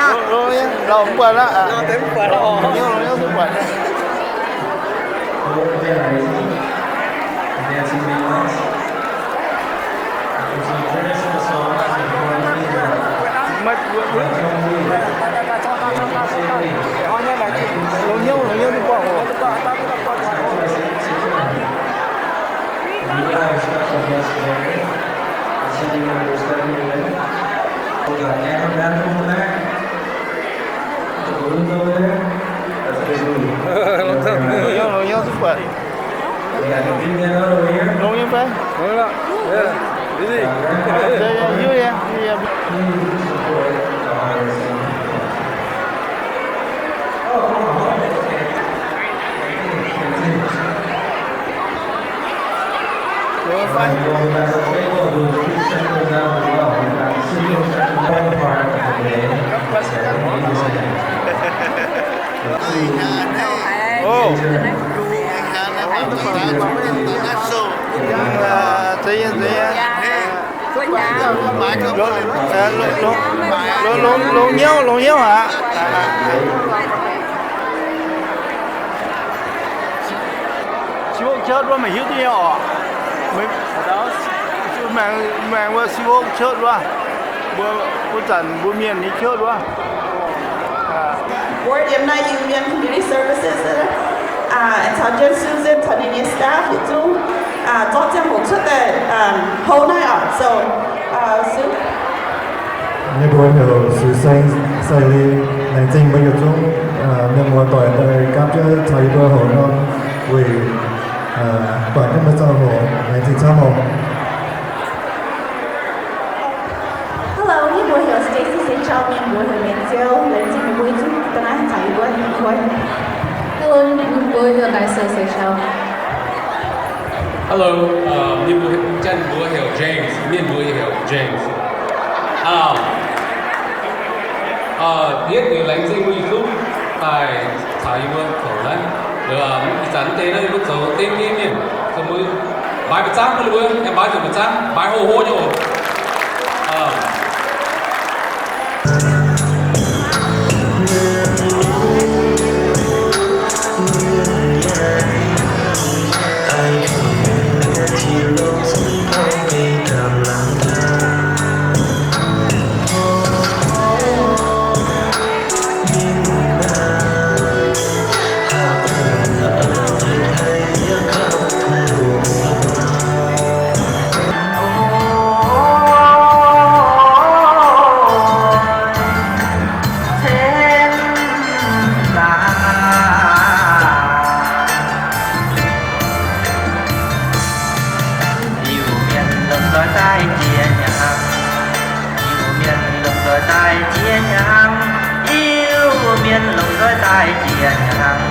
Longx, longx nyei, longx mv buatc aqv. Longx nyei, longx nyei mv buatc. Longx nyei, longx nyei mv buatc oc. Longx nyei, longx nyei mv buatc. Longx nyei fai? Longx nyei. Yeah, yeah, yeah, yeah. Oh. Longx, longx, longx, longx, longx nyei, longx nyei aqv. Siqv Vokv Church wuov meih hiuv duqv nyei oc. Maengx, maengx wuov Siqv Vokv Church wuov, mbuo, wuov zanc mbuo mienh nyei church wuov. Ward yiem naaiv Iu-Mienh Community Services, uh, and caux Jen Susan caux ninh nyei staff yietc zungv, uh, zorqv ziangh hoc cuotv daaih, um, houv naaiv oc. So, uh, Sue. Yie mbuo heuc Sue Seng, Seng Li. Laengz zingh mbuo yietc zungv, uh, mienh muoz-doic daaih gapv jienv caux yie mbuo hoc norm weic, uh, buatc jienv mbuo ziangh hoc. Laengz zingh camv oc. Hello, yie mbuo heuc Stacy Seychelles, mienh mbuo heuc Mienh Ziou. Laengz zingh meih mbuo yietc zungv daaih naaiv caux yie mbuo nqoi. Hello, yie mbuo heuc Daisy Seychelles. Hello, uh, yie mbuo, janx mbuo heuc James, mienh mbuo heuc James. Um, uh, yietv liuz laengz zingh mbuo yietc zungv daaih caux yie mbuo zoux naaiv. Ih zanc deix naaiv yie mbuo zoux dengv nyei mienh, zoux mbuo mbaix mbuo zaangv mbuo, mbaix zuqc mbuo zaangv, mbaix hlo hlo nyei oc. Iu-Mienh lomh nzoih daaih jiex hnyangx. Iu-Mienh lomh nzoih daaih jiex hnyangx. Iu-Mienh lomh nzoih daaih jiex hnyangx.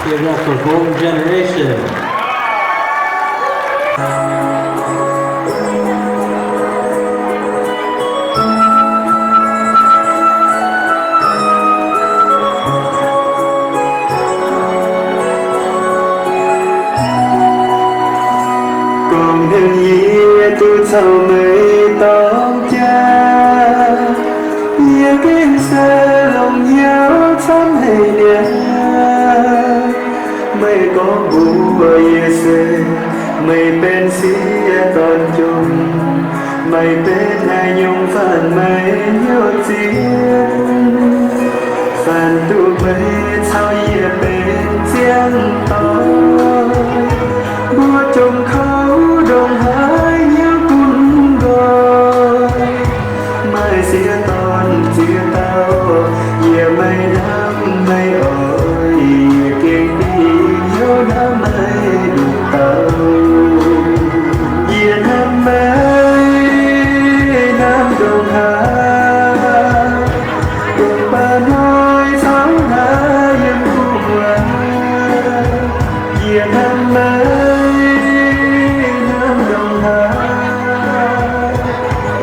Give it up for Golden Generation. Gorngv heuc yie duqv caux meih dorng jaa, yie gengh se longx hnyouv camv haic niaa. Meih gorngv mbuox yie se, meih benx sieqv dorn jomc, meih benx haaix nyungc faanh meih hnyouv zien, faanh duqv meih caux yie benx ziangh dorn. Mbuo jomc kouv ndongc haaix hnyouv gunv nqoi, maaih sieqv dorn ziex dauh, yie maiv hnamv meih oix, yie gengh fih hnyouv hnamv meih nduqc dauh. Yie hnamv meih hnamv ndongc haaix, ndongc baac hnoi caux hlaax yiem gu'nguaaz. Yie hnamv meih hnamv ndongc haaix,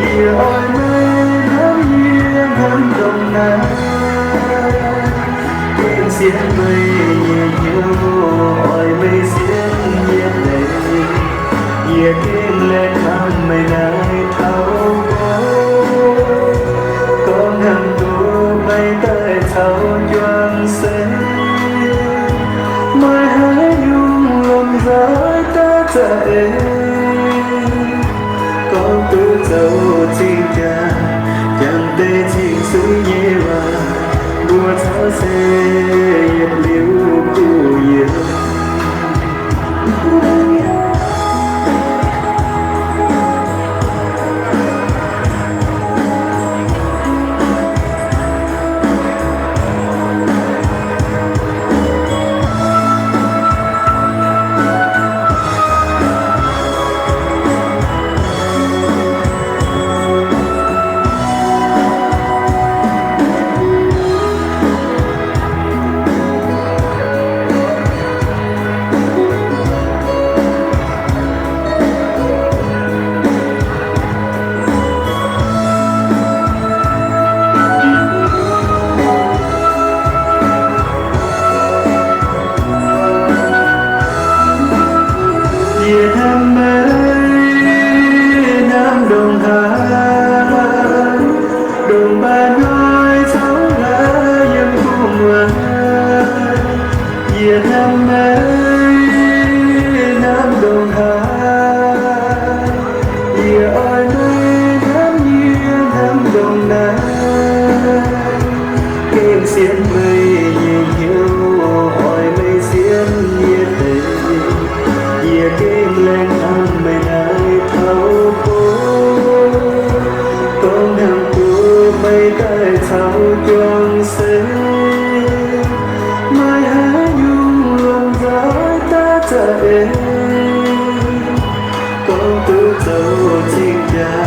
yie oix meih hnamv yie hnamv ndongc naaiv. Gengh sienx meih nyei hnyouv, oix meih sienx yie deix. Yie gengh laengz hnamv meih naaiv taux mbuo. Gorngv hnangv duqv meih daaih caux juang se, maaih haaix nyungc lomh nzoih daav za'eix. Gorngv duqv zoux cing-jaa, jangx deix cing-suiv nyei waac, mbuo caux se yietc liuz kuh yiemc. Yie hnamv meih hnamv ndongc haaix, ndongc baac hnoi caux hlaax yiem gu'nguaaz. Yie hnamv meih hnamv ndongc haaix, yie oix meih hnamv yie hnamv ndongc naaiv. Gengh sienx meih nyei hnyouv, oix meih sienx yie deix. Yie gengh laengz hnamv meih naaiv taux mbuo. Gorngv hnangv duqv meih daaih caux juang se, maaih haaix nyungc lomh nzoih daav za'eix. Gorngv duqv zoux cing-jaa,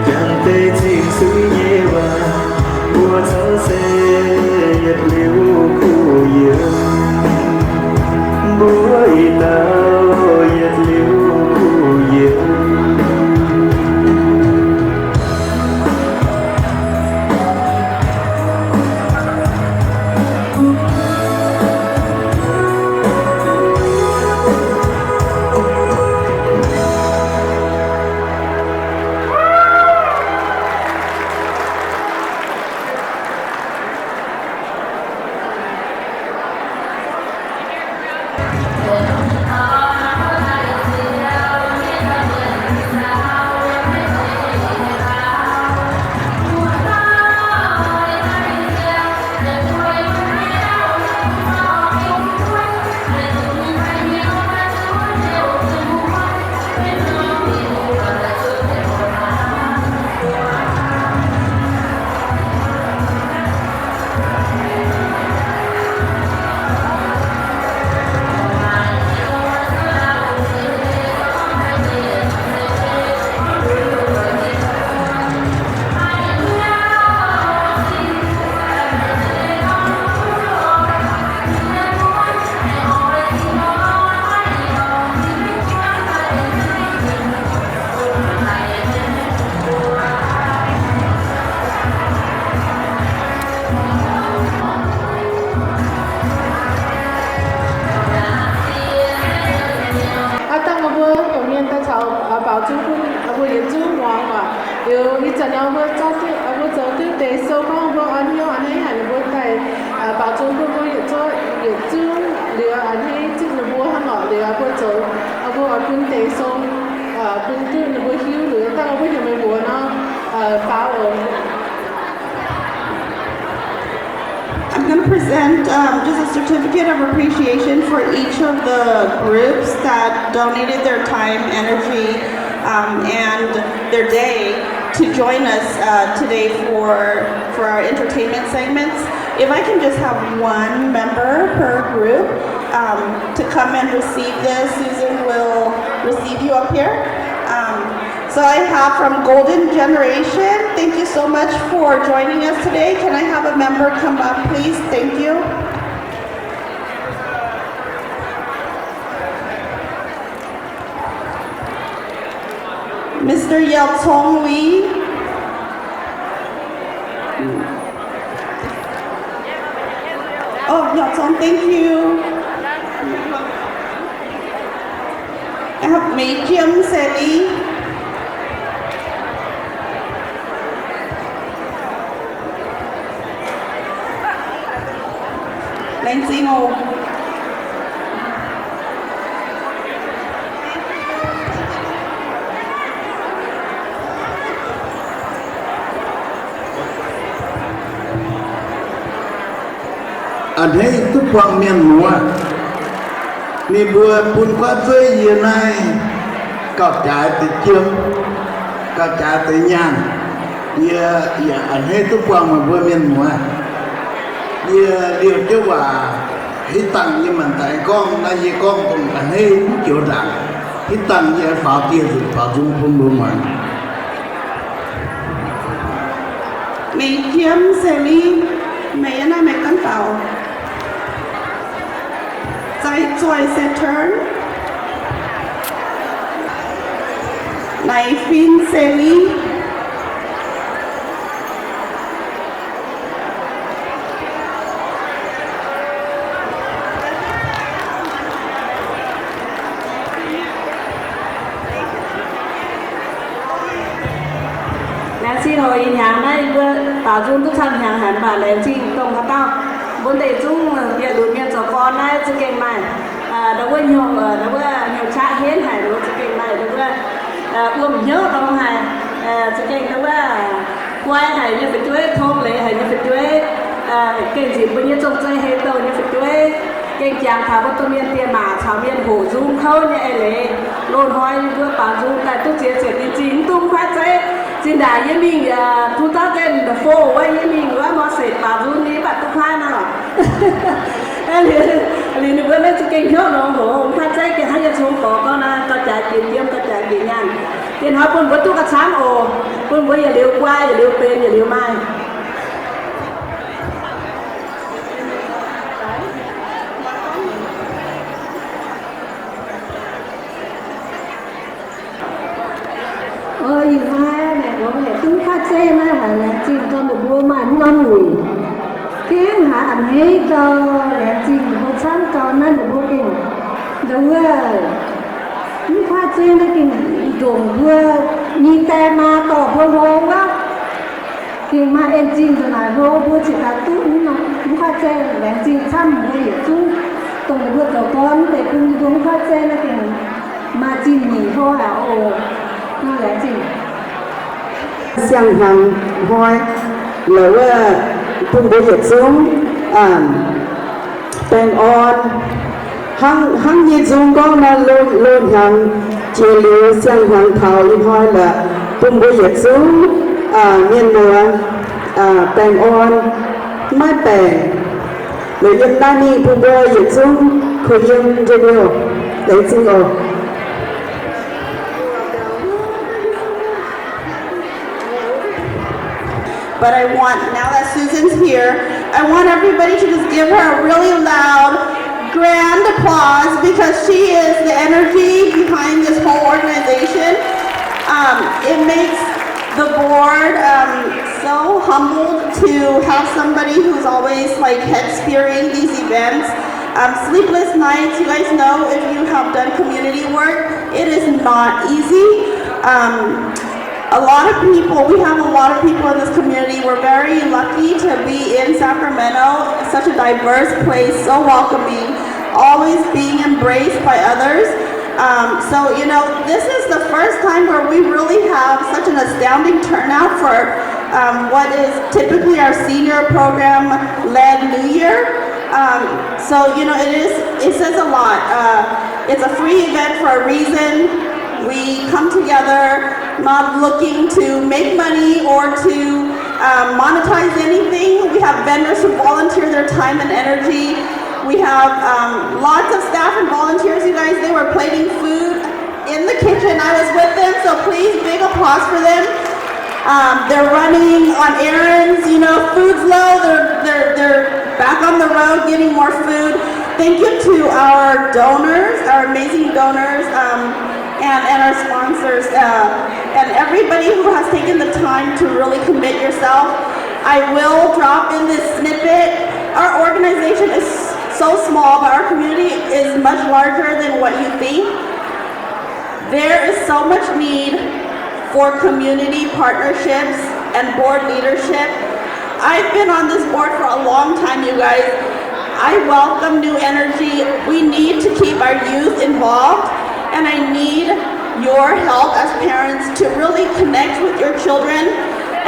jangx deix cing-suiv nyei waac, mbuo caux se yietc liuz kuh yiemc. Mbuo ih dauh yietc liuz kuh yiemc. Mbuo zoux, mbuo oix bun deix song, bun duqv ninh mbuo hiuv liuz, dangh mbuo heuc meih mbuox nor, faaux oc. I'm going to present um, just a certificate of appreciation for each of the groups that donated their time, energy, um, and their day to join us uh, today for, for our entertainment segments. If I can just have one member per group um, to come and receive this, Susan will receive you up here. Um, so I have from Golden Generation, thank you so much for joining us today. Can I have a member come up, please? Thank you. Mister Yao Cong Wee. Oh, Yao Cong, thank you. Mei Jiem Sally. Laengz zingh oc. A'hneiv duqv buangh mienh muoz. Ninh mbuo bun guaatv zeiv yie naaiv gauh jaaix deix jiem, gauh jaaix deix nyaanh. Yie yaac a'hneiv duqv buangh meih mbuo mienh muoz. Yie liouh jienv waac hitv dangh yie maanc daaih gorngv naaiv, yie gorngv dongh a'hneiv mv joux ndaangc. Hitv dangh yie faaux dieh nzunc faaux nzung bun mbuo muangx. Mei Jiem Sally, meih yiem naaiv meih ganh faaux. Zai Zoih Saturn, Naix Fin Sally. Laengz zingh oc. Ih hnyangx naaiv mbuo baaux nzung duqv camv hnyangx haic, mv baac laengz zingh dongh haaix dauh mbuo ndeic zungv bieqc lunx mienh zoux gorn naaiv za'gengh maaih ndau wuov hnyouv, ndau wuov hnyouv qaqv henv haic, ndau wuov za'gengh maaih ndau wuov wuom hnyouv longx haic, za'gengh ndau wuov guai haic nyei fu'jueiv, tong leiz haic nyei fu'jueiv, gengh nzipc mbuo nyei zong-zei hei douh nyei fu'jueiv, gengh jangx taux mbuo domh mienh diex maac caux mienh hoqc nzung kouv nyei eix leiz. Loz-hnoi yie mbuo baaux nzung daaih duqv ziex ziepc nyei zingh, mv duqv mv kuaaiv zeiv. Zinh ndaangc yie mingh two thousand four wuov, yie mingh wuov Mose baaux nzung nyei, mv baac duqv kuaaiv nor. Liuz ninh mbuo naaiv za'gengh hnyouv nor hoc, mv kuaaiv zeiv gengh hnangv yie cong gorx gorngv naaiv, gauh jaaix jiex jiem, gauh jaaix jiex nyaanh. Gengh hnoi bun mbuo duqv gauh camv oc, bun mbuo yietc liuz guai, yietc liuz benx, yietc liuz maaih. Ih hnoi naaic mbuo yaac duqv kuaaiv zeiv naaiv haic, laengz zingh dorh ninh mbuo maaih mv norm wuic. Gengh haiz a'hneiv gau, laengz zingh ninh mbuo camv gau naaiv ninh mbuo gengh ndau wuov mv kuaaiv zeiv naaiv gengh ndongc mbuo nyei die maa dorh mbuo hlo wuov. Gengh maaih en zingh nzunc naaic hlo mbuo cingx daaih duqv mv kuaaiv zeiv. Laengz zingh camv mbuo yietc zungv dongh ninh mbuo zoux gorn mv deix bun mbuo mv kuaaiv zeiv naaiv gengh maaih zingh nyeic hlo aqv oc. Laengz zingh. Siang-hnyangx hnoi la'wuov bun mbuo yietc zungv baengh orn. Hnangv, hnangv nyei nzung gorngv nor, loz, loz-hnyangx jiex liuz siang-hnyangx taux ih hnoi la'bun mbuo yietc zungv mienh muoz baengh orn, maiv baengc. Liuz yiem naaiv mingh bun mbuo yietc zungv kuh yiem njien-youh. Laengz zingh oc. But I want, now that Susan's here, I want everybody to just give her a really loud, grand applause because she is the energy behind this whole organization. Um, it makes the board um, so humbled to have somebody who's always like head steering these events. Um, sleepless nights, you guys know if you have done community work, it is not easy. Um, a lot of people, we have a lot of people in this community. We're very lucky to be in Sacramento, such a diverse place, so welcoming. always being embraced by others. Um, so, you know, this is the first time where we really have such an astounding turnout for um, what is typically our senior program led New Year. Um, so, you know, it is, it says a lot. Uh, it's a free event for a reason. We come together not looking to make money or to um, monetize anything. We have vendors who volunteer their time and energy. We have um, lots of staff and volunteers, you guys. They were plating food in the kitchen. I was with them, so please, big applause for them. Um, they're running on errands, you know, food's low, they're, they're, they're back on the road getting more food. Thank you to our donors, our amazing donors, um, and, and our sponsors, uh, and everybody who has taken the time to really commit yourself. I will drop in this snippet. Our organization is so small, but our community is much larger than what you think. There is so much need for community partnerships and board leadership. I've been on this board for a long time, you guys. I welcome new energy. We need to keep our youth involved, and I need your help as parents to really connect with your children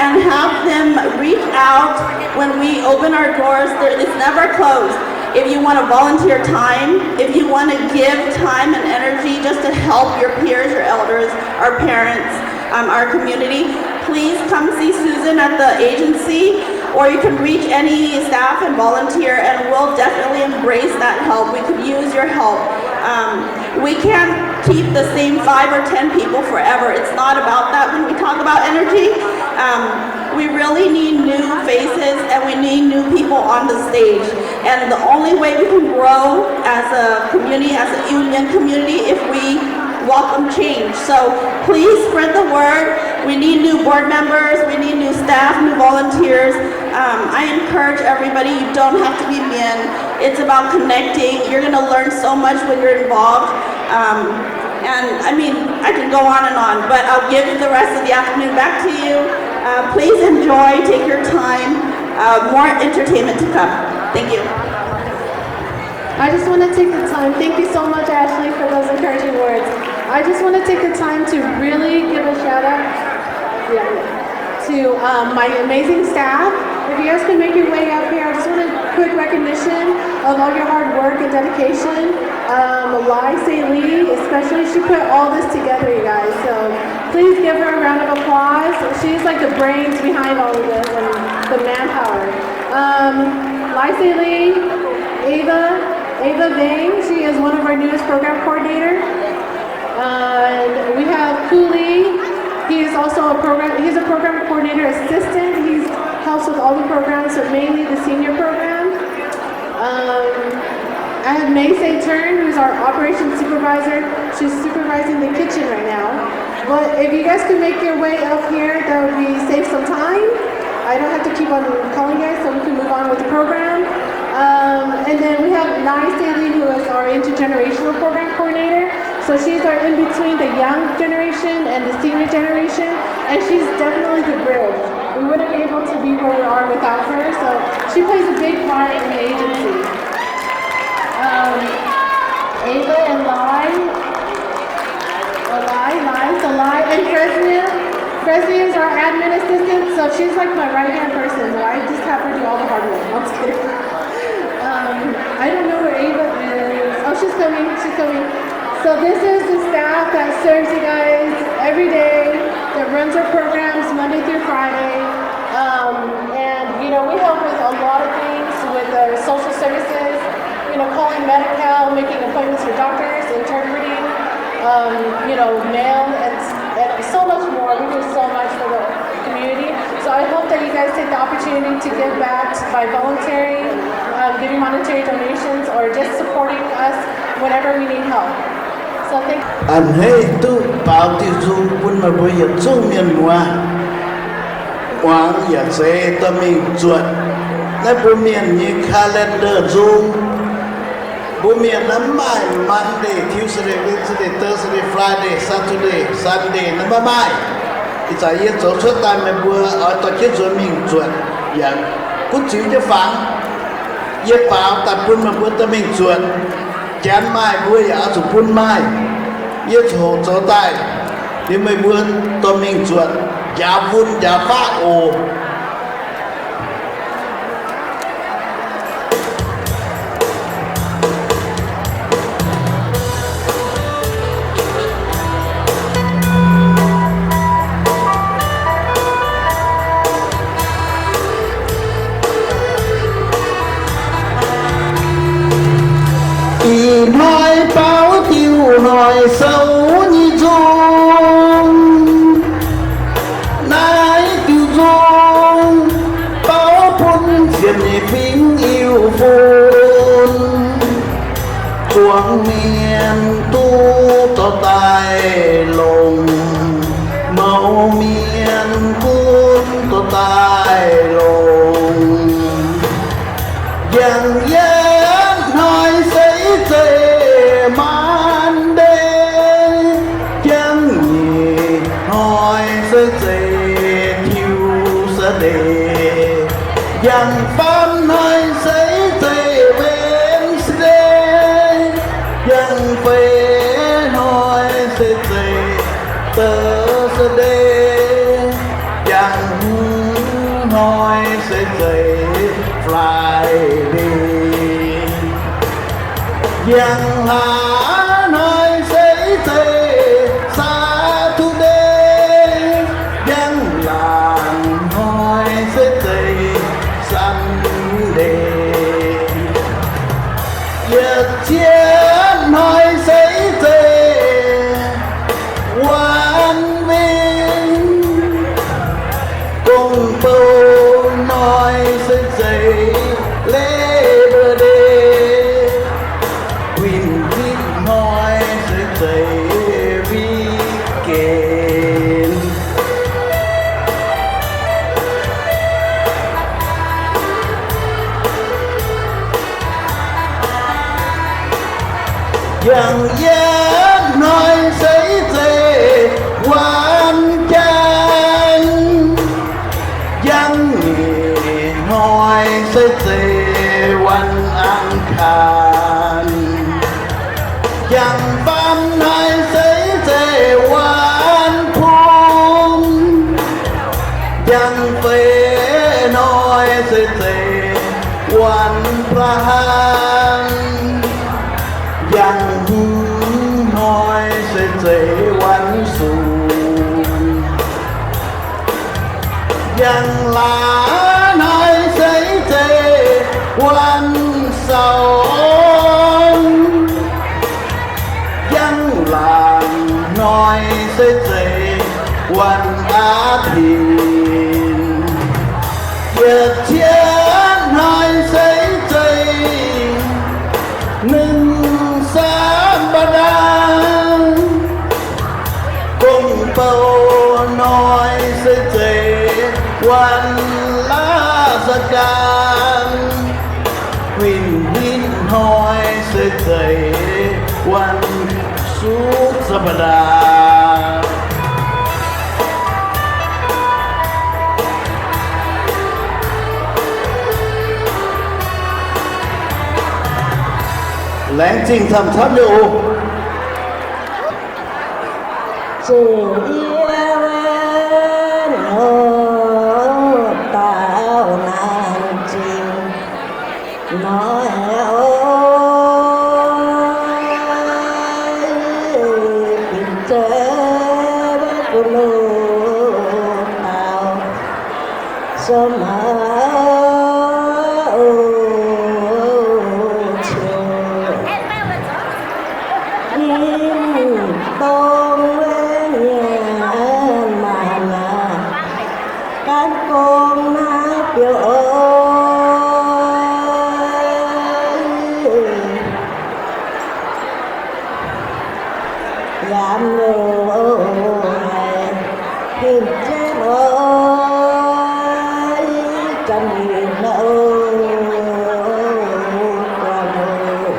and have them reach out when we open our doors. There, it's never closed. If you want to volunteer time, if you want to give time and energy just to help your peers, your elders, our parents, um, our community, please come see Susan at the agency, or you can reach any staff and volunteer, and we'll definitely embrace that help. We could use your help. Um, we can't keep the same five or ten people forever. It's not about that when we talk about energy. Um, we really need new faces and we need new people on the stage. And the only way we can grow as a community, as a Iu Mien community, if we welcome change. So please spread the word. We need new board members. We need new staff, new volunteers. Um, I encourage everybody, you don't have to be Mien. It's about connecting. You're going to learn so much when you're involved. Um, and I mean, I can go on and on, but I'll give the rest of the afternoon back to you. Uh, please enjoy, take your time. Uh, more entertainment to come. Thank you. I just want to take the time, thank you so much, Ashley, for those encouraging words. I just want to take the time to really give a shout out, yeah, to um, my amazing staff. If you guys can make your way up here, I just want a quick recognition of all your hard work and dedication. Um, Lai Se Lee, especially, she put all this together, you guys. So please give her a round of applause. She's like the brains behind all of this and the manpower. Um, Lai Se Lee, Ava, Ava Vang, she is one of our newest program coordinator. And we have Cooley. He is also a program, he's a program coordinator assistant. He helps with all the programs, but mainly the senior program. Um, I have May Se Turn, who's our operations supervisor. She's supervising the kitchen right now. But if you guys can make your way up here, that would be save some time. I don't have to keep on calling you guys, so we can move on with the program. Um, and then we have Nai Staley, who is our intergenerational program coordinator. So she's our in between the young generation and the senior generation, and she's definitely the bridge. We wouldn't be able to be where we are without her, so she plays a big part in the agency. Um, Ava and Lai, oh, Lai, Lai, so Lai, and Fresnia. Fresnia is our admin assistant, so she's like my right hand person, so I just have her do all the hard work. I'm just kidding. Um, I don't know where Ava is. Oh, she's coming, she's coming. So this is the staff that serves you guys every day, that runs our programs Monday through Friday. Um, and, you know, we help with a lot of things with the social services, you know, calling Medi-Cal, making appointments for doctors, interpreting, um, you know, mail, and, and so much more. We do so much for the community. So I hope that you guys take the opportunity to give back by volunteering, um, giving monetary donations, or just supporting us whenever we need help. So thank you. A'hneiv duqv baaux diuh nzung bun meih mbuo yietc zungv mienh muoz. Muangx yaac zeiz dorh mingh zuotc naaiv mbuo mienh nyei calendar nzung. Mbuo mienh naaiv mv maaih Monday, Tuesday, Wednesday, Thursday, Friday, Saturday, Sunday, naaiv maiv maaih. Ih zanc yie zoux cuotv daaih meih mbuo oix dorh jienv nzuonx mingh zuotc yaac gunv ziux jienv fangx. Yie baaux daaih bun meih mbuo dorh mingh zuotc. Janx maaih mbuo yaac oix zuqc bun maaih. Yie coc zoux daaih, liuz meih mbuo dorh mingh zuotc njaaux fun njaaux faqv oc. Ih hnoi baaux diuh hnoi sou nyei nzung, naaiv diuh nzung baaux bun ziepc nyeic fingx Iu-fun. Zuangx mienh duqv dorh daaih longc, mouz mienh gunv dorh daaih longc. Yangh yietv hnoi se zeiz Monday, yangh nyeic hnoi se zeiz Tuesday, yangh faam hnoi se zeiz Wednesday, yangh feix hnoi se zeiz Thursday, yangh hmz hnoi se zeiz Friday, yangh hlaax hnoi se zeiz Saturday, yangh laangz hnoi se zeiz Sunday, yietc cietv hnoi se zeiz Wanv Wingh, gong-bou hnoi se zeiz Labor Day, huin hitv hnoi se zeiz Weekend. Yangh yietv hnoi se zeiz Wanv Jaang, yangh nyeic hnoi se zeiz Wanv Angc Kaanx, yangh faam hnoi se zeiz Wanv Pungx, yangh feix hnoi se zeiz Wanv Paa Haan, yangh hmz hnoi se zeiz Wanv Sungx, yangh hlaax hnoi se zeiz Wanv Saaux, yangh laangz hnoi se zeiz Wanv Aa Tin, yietc cietv hnoi se zeiz Ninh Saam Baa Ndaa, gong-bou hnoi se zeiz Wanv Laa Saa Kaan, huin hitv hnoi se zeiz Wanv Sukc Saa Baa Ndaa. Laengz zingh camv-camv nyei oc. Zuqc yie wuov nor daauh naanc zingh hnoi oc. Bingx zeiv wuov gu'nguaaz daauh sou maux oc, qiemx dongh wuov nyanc maanc naaic, gaanv gong naaiv biouv oc. Yaac mv loz haic, hingh jienv oc, zanc-wingh oc, guangc oc.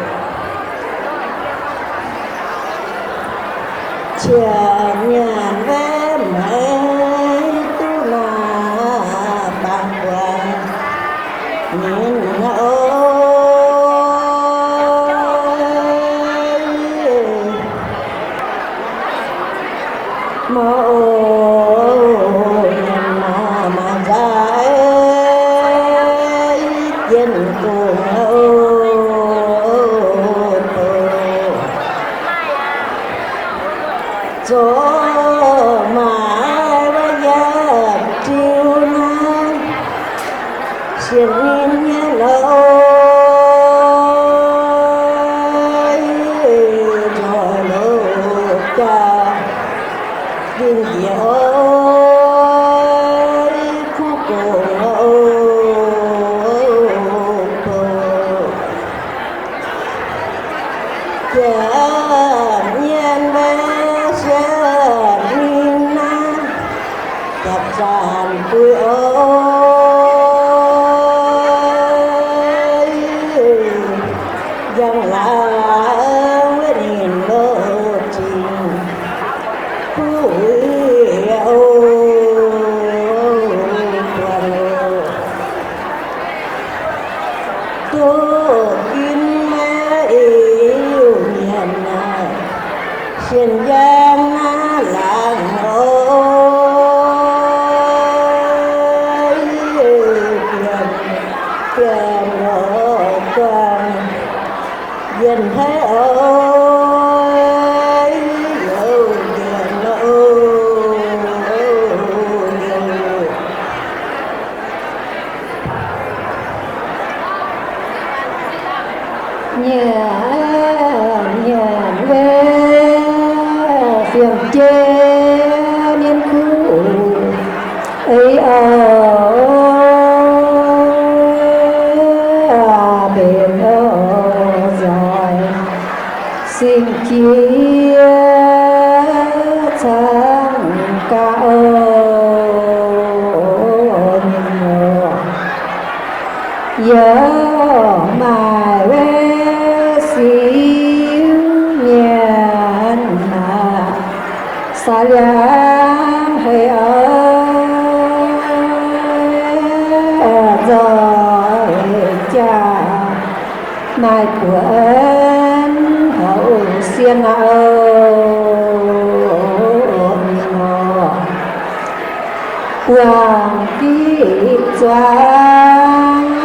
Qiemx nyanc maiv maiv duqv naaic, bangc guangc nyei oc. Zoux maaih wuov yietc diuh naaiv, sienx ninh nyei lorqc, nzoih loz jaa, dingh jiex oix kuv gongx oc. Jaav mienh mbaeqc sienx ninh naaiv, jaav zanc buix oc, njang-laangc wuov ninh loz-zingh buix oc, buangh oc. Duqv ginv maiv iu mienh naaic, sienx njang naaiv laangz oc, bienh, bienh oc, buangh, yienh haiv oc, youz bienh oc. Nyanc, nyanc maiv fiem jeiv mienh kuv eix oc, mbenc oc nzoih singx jiex cangv gaax oc. Yiem maaih wetv siu mienh aac, saax liangv hei oc, nzoih jaa maaih buonc houc sien aqv oc. Buangh giqv zuangx,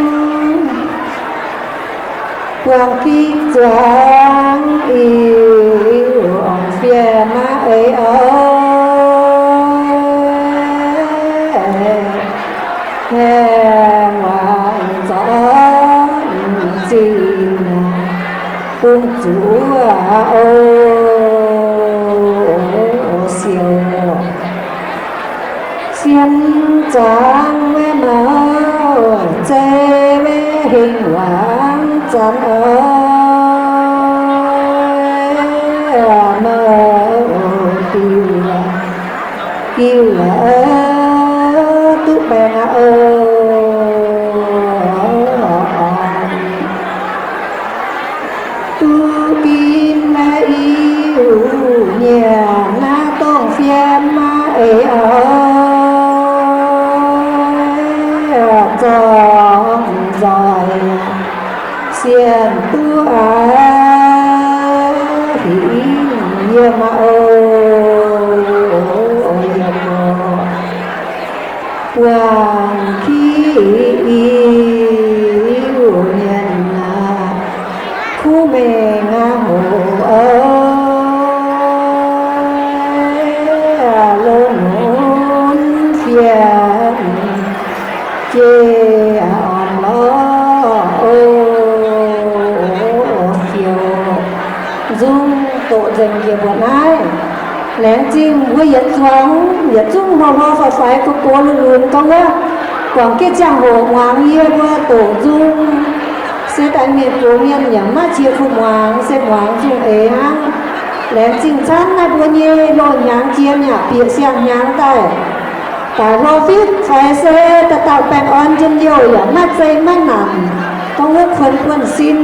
buangh giqv zuangx iu orn fiem maiv eix oc. Haengh waanc zorqv zinh bung zuqc oc, siouc sien zuangx maiv mouc, zei maiv hingh waangc zanc oc, mouc diuh, diuh duqv baengh aqv oc. Duqv ginv maiv iu nyanc naaiv dongh fiem maiv eix oc, zorngh nzoih sienh duqv aqv, hingv yiem aqv oc. Buangh kiv iu mienh aac, kuv mengh aqv hoc oc, lo nunc fiem jiex orn lorqc oc. Fioux nzung doqc nzengc njiec mbuo naaiv. Laengz zingh mbuo yietc zuangx yietc zungv hlo hlo faix faix gox gox lunx lunx gorngv wuov, guangc jienv ziangh hoc muangx yie mbuo doqc nzung. Se daaih mienh gox mienh yaac maiv qiex kuh muangx, se muangx nzung eix hnangv. Laengz zingh camv naaiv mbuo nyei loz-hnyangx jiex yaac bieqc siang-hnyangx daaih. Daaih hlo fitv faix se dauh dauh baengh orn njien-youh yaac maiv zeiz maiv namc, gorngv wuov kuonx buonv-sin.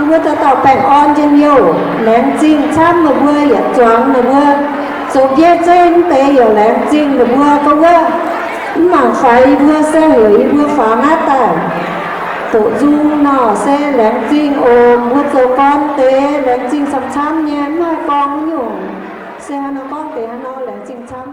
Wuov dauh dauh baengh orn njien-youh, laengz zingh camv meih mbuo yietc zuangx meih mbuo zoux bieiv zeiv mv deix yaac laengz zingh meih mbuo gorngv wuov mv mangc faix yie mbuo se heuc yie mbuo faaux naaiv daaih doqc nzung nor se laengz zingh oc. Mbuo zoux gorn deix laengz zingh camv-camv nyei, mv haih gorngv nyungc. Se haaix nor gorngv deix haaix nor, laengz zingh camv.